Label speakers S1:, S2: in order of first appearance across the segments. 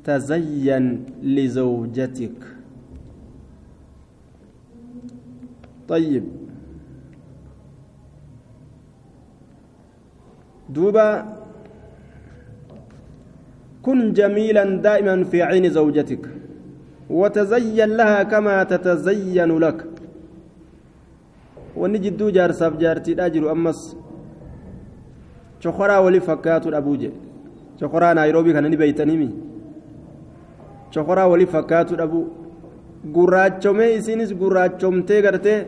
S1: تزين لزوجتك. طيب دوبا كن جميلا دائما في عين زوجتك وتزين لها كما تتزين لك. ونجدو جارساف جارتي أجر أمس شخرا ولي فكاتو أبوجي شخرا نيروبي كان بيتنيمي شخرا ولي فكاتو أبو gurraachomee isinis gurraachomtee gartee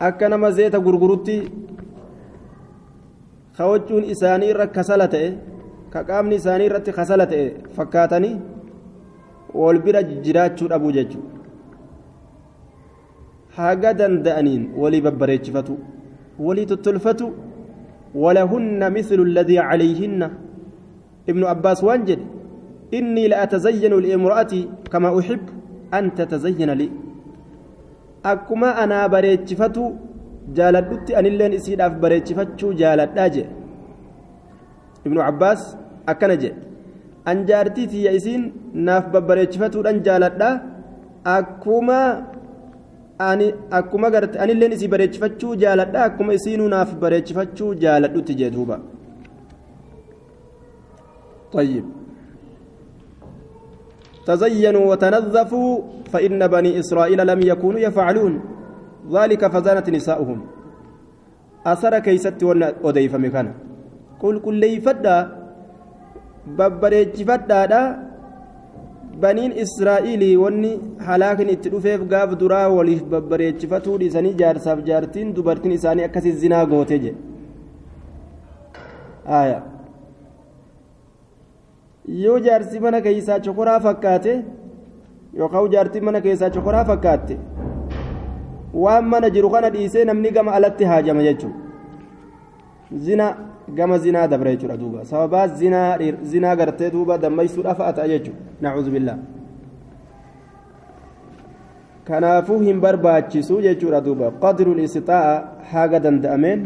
S1: akka nama zeeta gurgurutti kawachuun isaanii irra kasala ta'e ka qaamni isaanii irratti kasala ta'e fakkaatanii wal bira jiraachuu dhabuu jechuudha. Haga danda'aniin walii babbareechifatu walii tottolfatu. walahunna mithlu alladhii calayhinna. Ibnu Abbaas waan jedhe إني لأتزين لامرأتي كما أحب أن تتزين لي. أكما أنا بريتشفتو جالدت أن اللين إسيد أف بريتشفتشو جالد أجي. ابن عباس أكنجي أن جارتي في إسين ناف بريتشفتو أن جالد أكما أني أكما قرت أن اللين إسي بريتشفتشو جالد أكما إسينو ناف بريتشفتشو جالد تجدوبا. طيب تزينوا وتنظفوا فإن بني إسرائيل لم يكونوا يفعلون ذلك فزانت نساؤهم. أثر كيست وديف مكانا قل كل ليفدا ببريج فدا بنين إسرائيل وني حلاكن اتلوفيف قاف درا وليف ببريج فتو لساني جارساف جارتين دبرتين إساني أكسي الزنا قوتيج. آية yoo jaarsi mana keessaa chokoraa fakkaate yookaan jaartiin mana keessaa chokoraa fakkaatte waan mana jiru kana dhiisee namni gama alatti haajama jechuudha. Zina gama zinaa dabra jechuudha duuba sababaa zinaa gartee duuba dammaysuudhaaf ta'a jechuudha. Nacuuzu billaa. Kanaafuu hin barbaachisu jechuudha duuba qadrul istixaa'a haga danda'ameen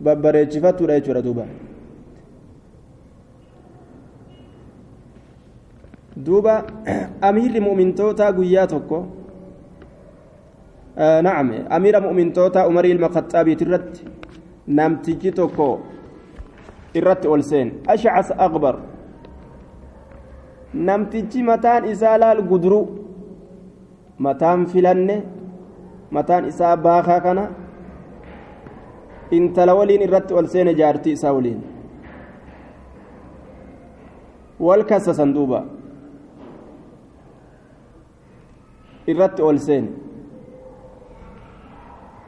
S1: babbareechifatuudha jechuudha duuba. دوبا أمير المؤمن توتا قياتكو نعم أمير المؤمن توتا عمر المخطابي ترت نمتجتكو إرت أولسين أشعث أغبر نمتجي متان إسالة القدرو متان فلن متان إسا باخا كان انت لولين إرت أولسين جارتي إساولين والكسسن دوبا irratti ol seene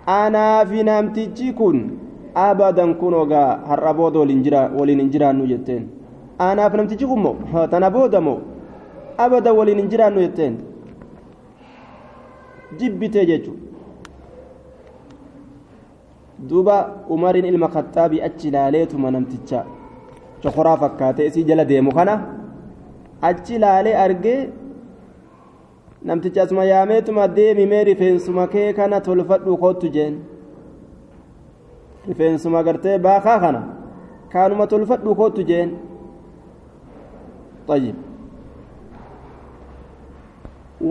S1: anaa fi namtichi kun abadan kun ogaa har'a booda waliin hin jiraannu jetteen. Anaaf namtichi kun moo tana booda moo abadan waliin hin jiraannu jetteen jibbitee jechuudha. Duuba Umariin ilma Khaxaabii achi ilaaleetuma namticha chokoraa fakkaatee isii jala deemu kana achi ilaalee argee namticha asuma yaameetuma deemi mee rifeensuma kee kana tolfadhu kootu jeen rifeensuma gartee baakaa kana kaanuma tolfadhu kootu jeen. طيب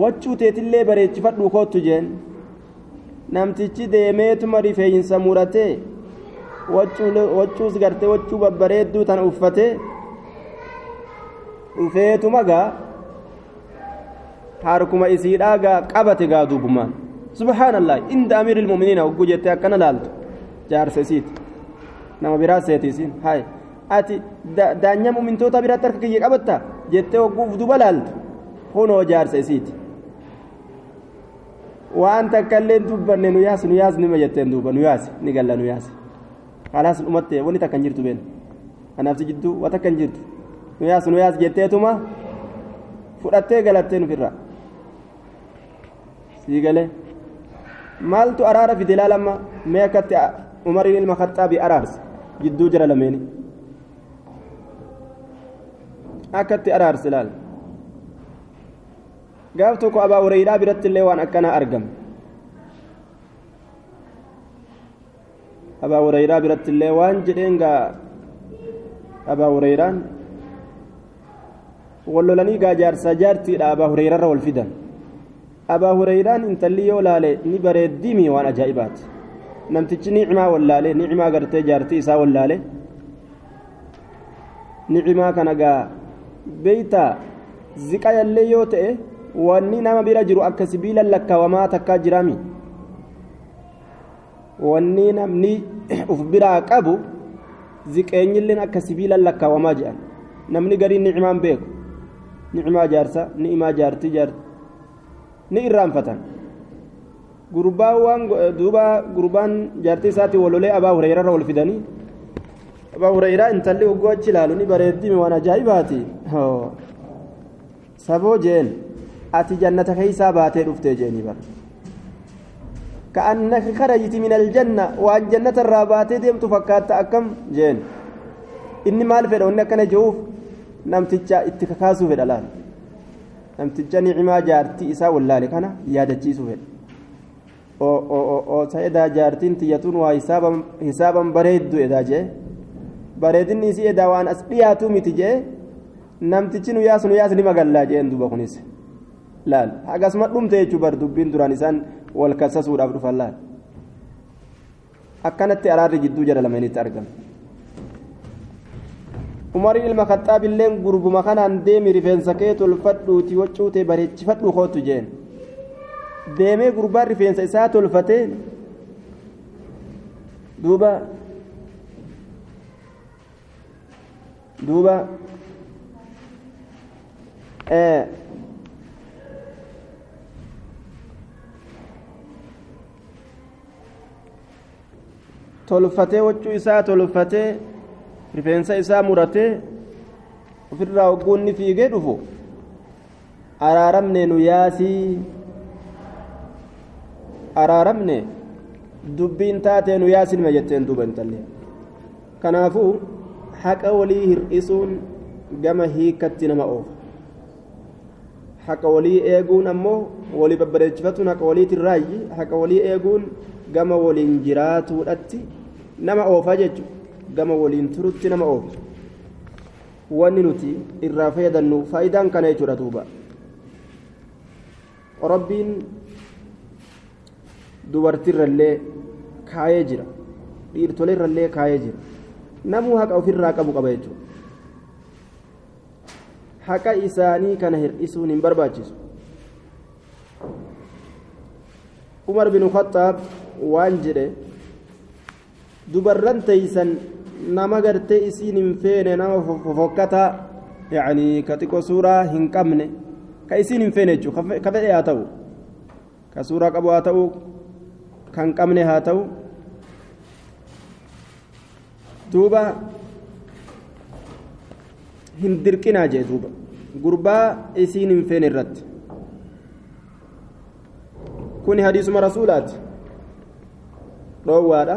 S1: waccuu teetillee bareechifadhu kootu jeen namtichi deemeetuma rifeensa muratee waccuus gartee waccuu babbareedduu tana uffatee dhufeetuma gaa harkuma isiidhaa gaa qabate gaa duubumaan subhaanallah inda amiiril mu'miniina hogguu jettee akkana laaltu jaarsa isiiti nama biraa seeti isiin hay ati daanya mu'mintoota biraatti harka kiyya qabatta jettee hogguuf duba laaltu kunoo jaarsa isiiti waan takka illee dubbanne nu yaas nu yaas nima jetteen duuba nu yaas ni galla nu yaas khalaas dhumatte wanni takka hin jirtu been anaaf si jidduu waa takka hin jirtu nu yaas nu yaas jetteetuma fudhattee galattee nufirraa sii galee maaltu araara fide laalamma mee akkatti Umariin ilma Khaxaabii araarse jidduu jira lameeni akkatti araarse laal gaaf tokko Abaa Hureyraa biratti illee waan akkanaa argame. Abaa Hureyraa biratti illee waan jedheen gaa Abaa Hureyraan Wallolanii gaa jaarsaa jaartiidha Abaa Hureyraarra wal fidan. Abaa Hureyraan intalli yoo laale ni bareeddimi waan ajaa'ibaati. Namtichi ni'imaa wallaale, ni'imaa gartee jaartii isaa wallaale. Ni'imaa kana gaa beeytaa ziqayallee yoo ta'e wanni nama bira jiru akka sibiila lakkaawamaa takkaa jiraami. Wanni namni uf biraa qabu ziqeenyilleen akka sibiila lakkaawamaa jedhan. Namni gariin ni'imaan beeku. Ni'imaa jaarsa, ni'imaa jaartii jaarti. Ni irraanfatan. Gurbaan waan duuba gurbaan jaartii isaatti walolee Abaa Hureyraarra wal fidanii. Abaa Hureyraa intalli hogguu achi ilaalu ni bareeddimi waan ajaa'ibaati. Saboo jeen ati jannata keessaa baatee dhuftee jeenii bara. Ka'annaka kharajti min aljanna waan jannata irraa baatee deemtu fakkaatta akkam jeen. Inni maal fedha inni akkana jehuuf namticha itti kakaasuu fedha laal. Namticha ni'imaa jaartii isaa wallaale kana yaadachiisuu fedha. Edaa jaartiin tiyyatuun waa hisaaban bareeddu edaa jee. Bareedinni isii edaa waan as dhiyaatuu miti jee. Namtichi nu yaas ni magallaa jeen duuba kunis. Laal akkasuma dhumte jechuu bar dubbiin duraan isaan wal kassasuudhaaf dhufan laal. Akkanatti araarri jidduu jara lameenitti argame. Umar ilma Khaxaab illeen gurbuma kanaan deemi rifeensa kee tolfadhuuti wacuutee bareechifadhu kootu jeen. Deemee gurbaan rifeensa isaa tolfatee duuba tolfatee waccuu isaa tolfatee rifeensa isaa muratee ofirraa hogguunni fiigee dhufu araaramne nu yaasii araaramne dubbiin taatee nu yaasinima jetteen duuba intalli. Kanaafuu haqa walii hir'isuun gama hiikatti nama oofa. Haqa walii eeguun ammoo walii babbareechifatuun haqa waliitirraayyi haqa walii eeguun gama waliin jiraatuudhatti nama oofa jechuudha. Gama waliin turutti nama oofa. Wanni nuti irraa fayyadamnu faayidaan kana jechuudha duuba. Rabbiin dubartiirrallee kaayee jira, dhiirtoleerrallee kaayee jira. Namuu haqa ofirraa qabu qaba jechuudha. Haqa isaanii kana hir'isuun hin barbaachisu. Umar bin Khattaab waan jedhe dubarran teeysan nama gartee isiin hin feene nama fofokkataa yaani ka xiqqoo suuraa hin qabne ka isiin hin feene jechuudha. Ka fedhe haa ta'u, ka suuraa qabu haa ta'u, kan qabne haa ta'u. Duuba hin dirqinaa jee duuba gurbaa isiin hin feene irratti. Kuni hadiisuma rasuulaati dhoowwaadha.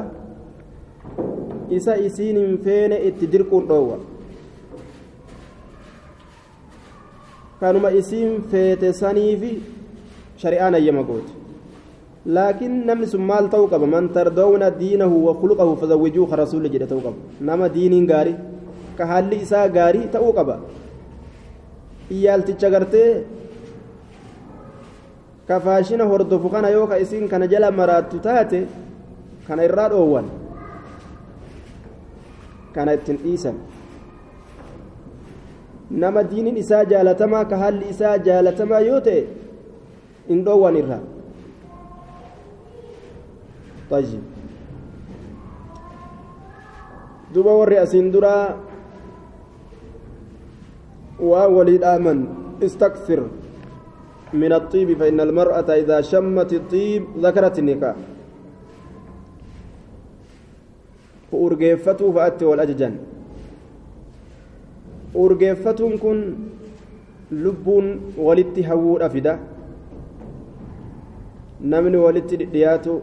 S1: Isa isiin hin feene itti dirquun dhoowwa. Kanuma isiin feete saniifi shari'aan hayyama gooti. Laakiin namni sun maal ta'uu qaba? Man tardawna diinahu wa khuluqahu fazawwijuuhu rasuulli jedhe ta'uu qaba. Nama diiniin gaarii ka haalli isaa gaarii ta'uu qaba. Iyyaalticha gartee ka faashina hordofu kana yoo ka isiin kana jala maraattu taate kana irraa dhoowwan, kana ittiin dhiisan. Nama diiniin isaa jaalatamaa ka haalli isaa jaalatamaa yoo ta'e hin dhoowwan irraa. طيب duuba warri asiin duraa waa walii dhaaman istakthir من الطيب فإن المرأة إذا شمت الطيب ذكرت النكاح. أرجفته فأتي والأججن أرجفتهم كن لبون ولدت هوور أفدا نمن ولدت دياتو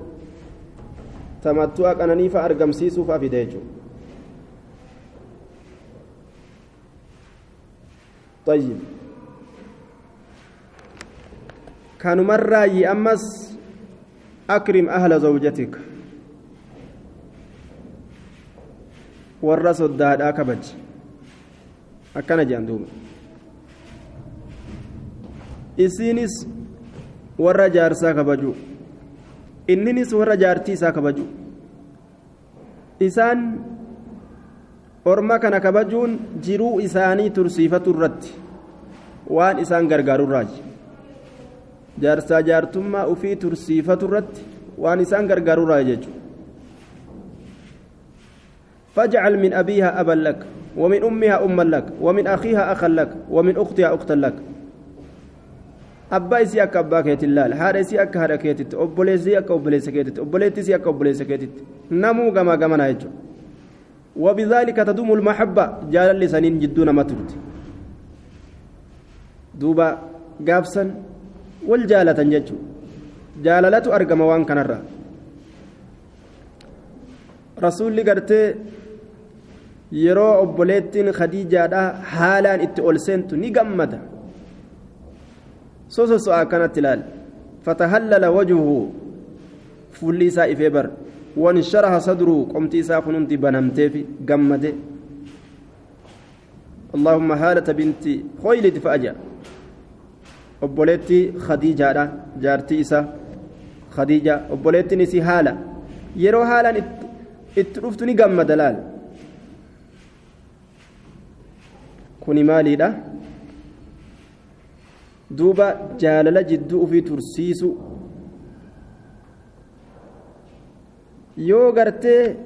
S1: تمتعك أنني فأرجم سيسو فأفديجو. طيب كانوا مرة يأمس أكرم أهل زوجتك warra soddaadhaa kabaji akkana jedhan duuba Isiinis warra jaarsaa kabaju, inninis warra jaartii isaa kabaju. Isaan orma kana kabajuun jiruu isaanii tursiifatu irratti waan isaan gargaarurraaji. Jaarsaa jaartummaa ufii tursiifatu irratti waan isaan gargaarurraa jechuudha. فاجعل من أبيها أبا لك ومن أمها أما لك ومن أخيها أخا لك ومن أختها أختا لك. أبا إسي أكا أبا كيت اللال، هذا إسي أكا هذا كيتت، أبوليسي أكا أبوليس كيتت، أبوليتي أكا أبوليس كيتت، نمو كما كما نايجو. وبذلك تدوم المحبة جال لسنين جدون ما ترد دوبا قابسا والجالة ججو جالة أرقم وان كنرى رسول قرتي yeroo obboleettiin Khadiijaadha haalaan itti ol seentu ni gammada. Sososo'aa akkanatti ilaali. Fatahallala wajhuhu, fuulli isaa ifee bar. Wansharaha sadruhu, qomti isaa kun hundi banamteefi gammade. Allahumma haalata binti Khuwaylid fa'aja. Obboleettii Khadiijaadha jaartii isaa Khadiija obboleettiin isii haala yeroo haalaan itti dhuftu ni gammada laal. Kuni maaliidha? Duuba jaalala jidduu ofii tursiisu. Yoo gartee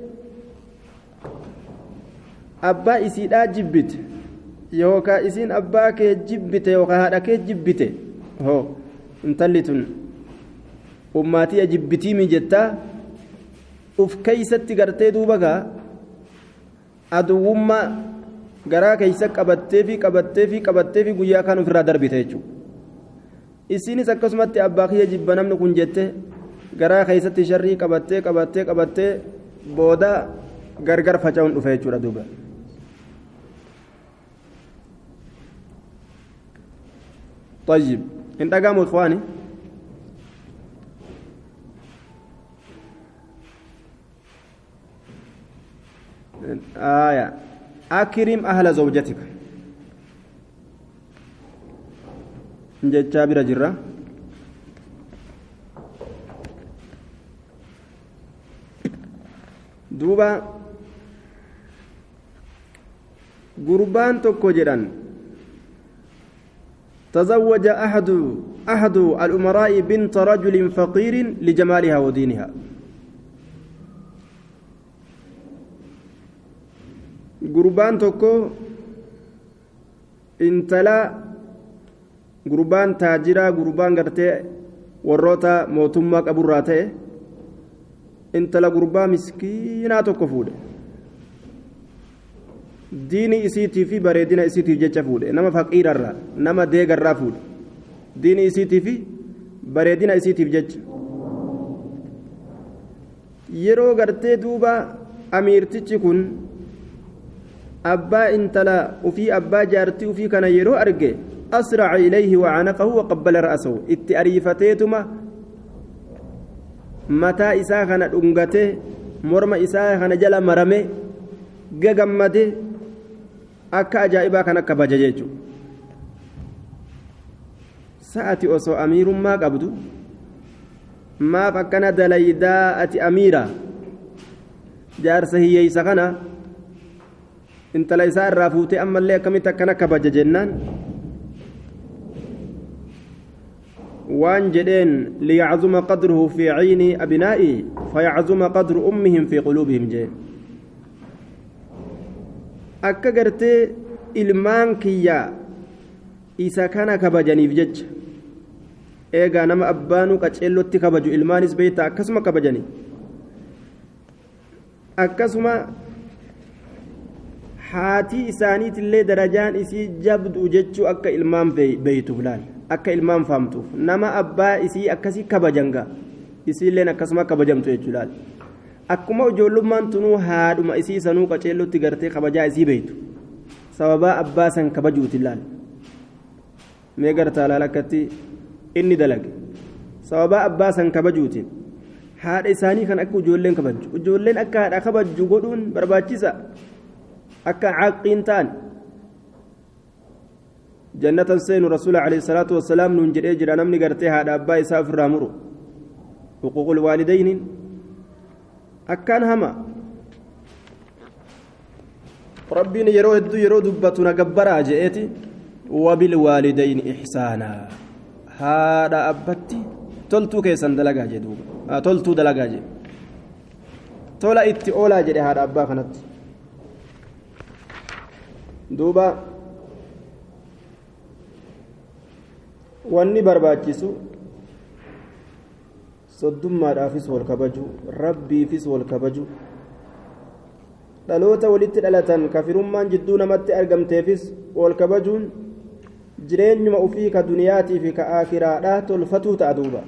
S1: abbaa isiidhaa jibbite yookaan isiin abbaa kee jibbite yookaan haadha kee jibbite hoo intalli tun ummaatii jibbitii mi jettaa uf keeysatti gartee duuba gaa aduwwummaa garaa keeysa qabattee fi guyyaa kan ofirraa darbite jechuudha. Isiinis akkasumatti abbaa kiyya jibba namni kun jette garaa keeysatti sharrii qabattee booda gargar faca'uun dhufe jechuudha duuba. طيب إن تقاموا إخواني آية أكرم أهل زوجتك جابر جرة دوبا قربان تكو جران تزوج أحد الأمراء بنت رجل فقير لجمالها ودينها. Gurbaan tokko intala gurbaan taajiraa gurbaan gartee warroota mootummaa qaburraa ta'e intala gurbaa miskiinaa tokko fuudhe. Diini isiitii fi bareedina isiitiif jecha fuudhe, nama faqiirarraa nama deegarraa fuudhe. Diini isiitii fi bareedina isiitiif jecha. Yeroo gartee duuba amiirtichi kun abbaa intala ufii abbaa jaartii ufii kana yeroo arge asraca ilayhi wacanaqahu waqabbala ra'sahu, itti ariifateetuma mataa isaa kana dhungate morma isaa kana jala marame gagammade akka ajaa'ibaa kan akka baja jechuudha. Sa'ati osoo amiirummaa qabdu maaf akkana dalaydaa ati amiira jaarsa hiyyeessa kana intala isaa irraa fuutee ammallee akkamitti akkana kabaja jennaan waan jedheen liyacduma qadruhu fi cayni abnaa'i fayacduma qadru ummihim fi quluubihim jeen. Akka gartee ilmaan kiyya isa kana kabajaniif jecha eegaa nama abbaanuu qaceellotti kabaju ilmaanis beeyta akkasuma kabajani akkasuma haatii isaaniitillee darajaan isii jabdu jechuu akka ilmaan beeytuuf laal akka ilmaan faamtuuf nama abbaa isii akkasii kabajan gaa isiilleen akkasuma kabajamtu jechuu laal. Akkuma ijoollummaan tunuu haadhuma isii sanuu qaceellotti gartee kabajaa isii beeytu sababaa abbaa san kabajuuti laal. Mee gartaa laal akkatti inni dalage sababaa abbaa san kabajuutiin haadha isaanii kan akka ijoolleen kabaju ijoolleen akka haadha kabaju godhuun barbaachisa. Akka caaqiin ta'an Jannatan seenu rasuula alayhi salaatu wassalaam nuun jedhee jira namni gartee haadha abbaa isaa ofirraa muru huquuqul waalidayniin akkaan hama. Rabbiin yeroo hedduu yeroo dubbatu na gabbaraa je'eeti wabilwaalidayni ixsaanaa haadha abbatti toltuu keessan dalagaa jedhe duuba toltuu dalagaa jedhe tola itti oolaa jedhe haadha abbaa kanatti duuba. Wanni barbaachisu soddummaadhaafis wal kabaju, rabbiifis wal kabaju, dhaloota walitti dhalatan kafirummaan jidduu namatti argamteefis wal kabajuun jireenyuma ufii ka duniyaatii fi ka aakiraadhaa tolfatuu ta'a duuba.